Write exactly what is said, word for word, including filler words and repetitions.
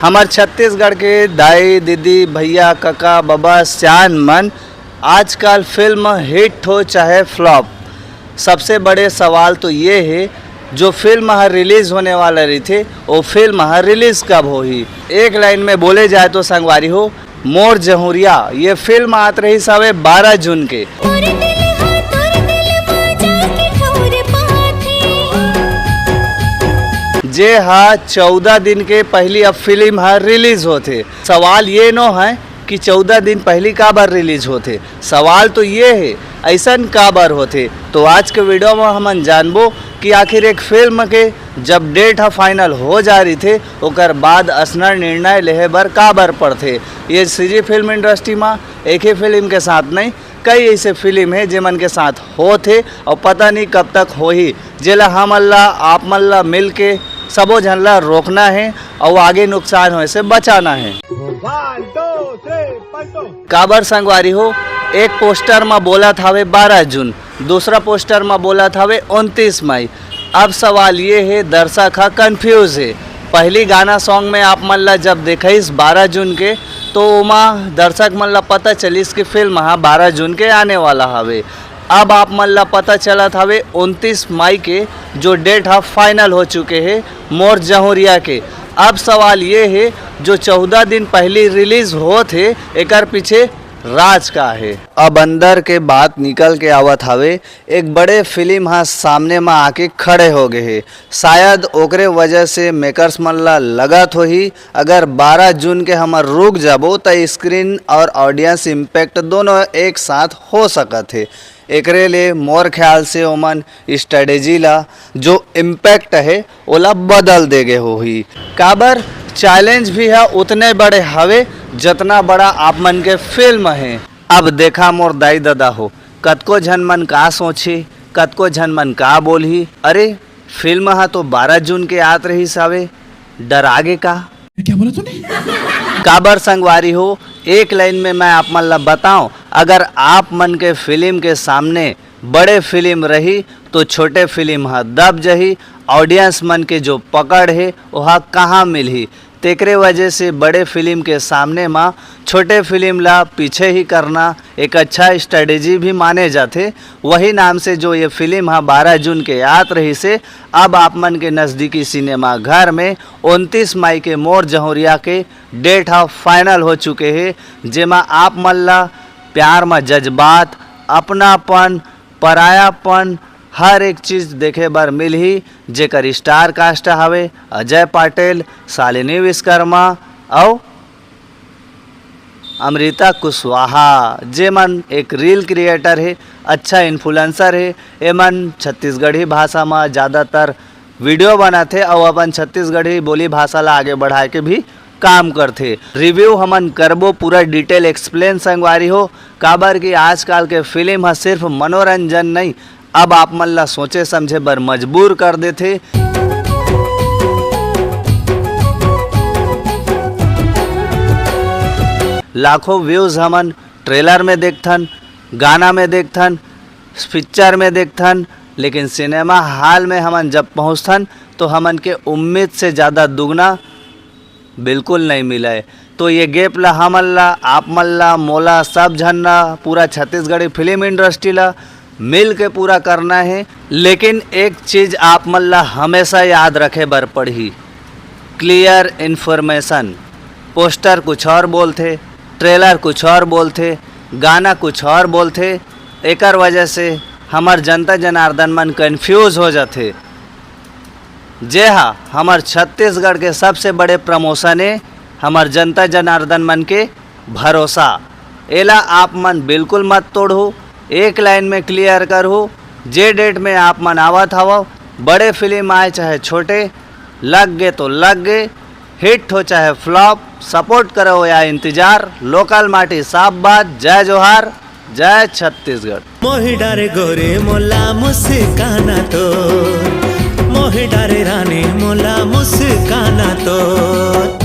हमर छत्तीसगढ़ के दाई, दीदी, भैया, कका, बबा, सियान मन, आजकल फिल्म हिट हो चाहे फ्लॉप, सबसे बड़े सवाल तो ये हे, जो फिल्म ह रिलीज होने वाला रहिथे, वो फिल्म ह रिलीज कब होही? एक लाइन में बोले जाए तो संगवारी हो, मोर जहुरिया ये फिल्म आत रहिस हवे बारह जून के, जे हा चौदह दिन के पहली अब फिल्म हा रिलीज होथे। सवाल ये नो है कि चौदह दिन पहली काबर रिलीज होथे, सवाल तो ये है ऐसन काबर होथे। तो आज के वीडियो में हमन जानबो कि आखिर एक फिल्म के जब डेट हा फाइनल हो जा रहिथे, ओकर बाद असना निर्णय लेहे बर काबर पड़थे। ये सीजी फिल्म इंडस्ट्री में एक ही फिल्म के साथ नहीं, कई ऐसे फिल्म हे जेमन के साथ होत हे और पता नहीं कब तक होही, जेला हमन ला, आप मन ला मिल के सबो झन ला रोकना हे और आगे नुकसान होए से बचाना हे। काबर संगवारी हो, एक पोस्टर म बोलत हवे बारह जून, दूसरा पोस्टर म बोलत हवे उनतीस मई। अब सवाल ये हे, दर्शक ह कंफ्यूज हे। पहली गाना सॉन्ग में आप मन ला जब देखइस बारह जून के, तो ओमा दर्शक मन ला पता चलिस कि फिल्म ह बारह जून के आने वाला हवे। अब आप मन ला पता चलत हवे उनतीस मई के, जो डेट ह फाइनल हो चुके हे मोर जहुरिया के। अब सवाल ये हे, जो चौदह दिन पहली रिलीज होत हे, एकर पीछे राज का हे? अब अंदर के बात निकल के आवत हवे, एक बड़े फिल्म ह सामने म आके खड़े हो गए हे। शायद ओकरे वजह से मेकर्स मन ला लगत होही, अगर बारह जून के हमर रुक जाबो, त स्क्रीन और ऑडियंस इम्पैक्ट दोनों एक साथ हो सकत हे। एकरे ले मोर ख्याल से ओमन स्ट्रेटेजी ला, जो इम्पैक्ट हे, ओला बदल दे गे होही। काबर, चैलेंज भी ह उतने बड़े हवे, जतना बड़ा आप मन के फिल्म हे। अब देखा मोर दाई ददा हो, कतको झन मन का सोचही, कतको झन मन का बोलही, "अरे, फिल्म ह तो बारह जून के आत रहिस हवे, डरा गे का?" क्या बोला तूने? काबर संगवारी हो, एक लाइन में मैं आप मन ला बताऊं, अगर आप मन के फिल्म के सामने बड़े फिल्म रही, तो छोटे फिल्म ह दब जही। ऑडियंस मन के जो पकड़ हे, ओहा कहाँ मिलही? तेकरे वजह से बड़े फिल्म के सामने म छोटे फिल्म ला पीछे ही करना एक अच्छा स्ट्रेटेजी भी माने जाथे। वही नाम से जो ये फिल्म ह बारह जून के आत रहिस हे, अब आप मन के नजदीकी सिनेमा घर में उनतीस मई के मोर जहुरिया के डेट ह फाइनल हो चुके हे, जेमा आप मन ला प्यार म जज्बात, अपनापन, परायापन, हर एक चीज देखे बर मिलही, जेकर स्टार कास्ट हवे अजय पटेल, शालिनी विश्वकर्मा अउ अमृता कुशवाहा, जेमन एक रील क्रिएटर हे, अच्छा इन्फ्लुएंसर हे। एमन छत्तीसगढ़ी भाषा म ज़्यादातर वीडियो बनाथे अउ अपन छत्तीसगढ़ी बोली भाषा ला आगे बढ़ाए के भी काम करथे। रिव्यू हमन करबो पूरा डिटेल एक्सप्लेन संगवारी हो, काबर कि आजकल के फिल्म ह सिर्फ मनोरंजन नहीं, अब आप मन ला सोचे समझे बर मजबूर कर देथे। लाखों व्यूज हमन ट्रेलर में देखथन, गाना में देखथन, पिक्चर में देखथन, लेकिन सिनेमा हॉल में हमन जब पहुंचथन, तो हमन के उम्मीद से ज़्यादा दुगना बिल्कुल नहीं मिलय। तो ये गैप ला हमन ला, आप मन ला, मोला, सब झन ला, पूरा छत्तीसगढ़ी फिल्म इंडस्ट्री ला मिल के पूरा करना है। लेकिन एक चीज आप मन ला हमेशा याद रखे बर पड़ही, क्लियर इन्फॉर्मेशन। पोस्टर कुछ और बोलथे, ट्रेलर कुछ और बोलथे, गाना कुछ और बोलथे। एकर वजह से हमर जनता जनार्दन मन कंफ्यूज हो जाथे। जे हा हमर छत्तीसगढ़ के सबसे बड़े प्रमोशन ए, हमर जनता जनार्दन मन के भरोसा। एला आप मन बिल्कुल मत तोड़हू, एक लाइन में क्लियर करहू। जे डेट में आप मन आवत हवव, बड़े फिल्म आए चाहे छोटे, लग गे तो लग गे, हिट हो चाहे फ्लॉप, सपोर्ट करो या इंतजार। लोकल माटी साफ बात। जय जोहार, जय छत्तीसगढ़। मोहि डारे गोरे मोला मुस्काना तो, मोहि डारे रानी मोला मुस्काना तो।